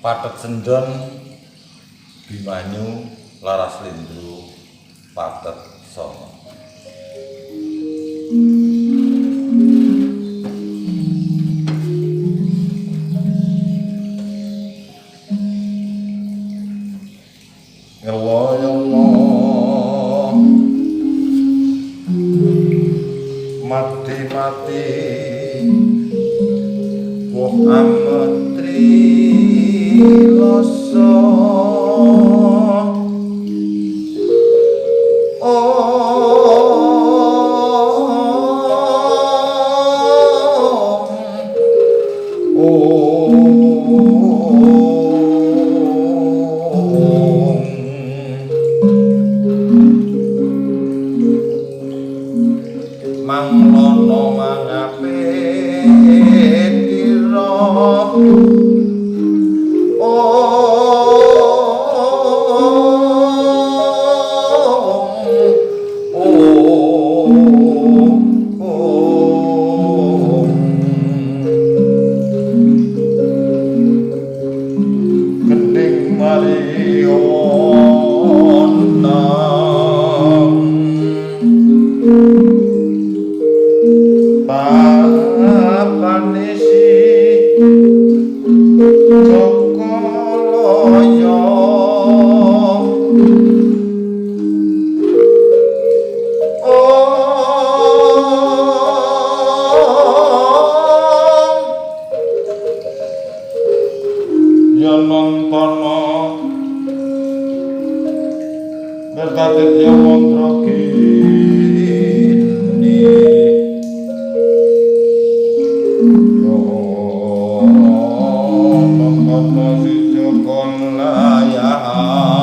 Pathet Sendon Bimanyu Laras Lindru Pathet Sanga. Ya Allah, ya Allah, mati mati woh ametri loso. Manglono mangape tira Om Gending Mariona Papanisi Joko Loyo. Om Ya nontono Bertatitya mantra kini. Ya nontono si Joko Layan.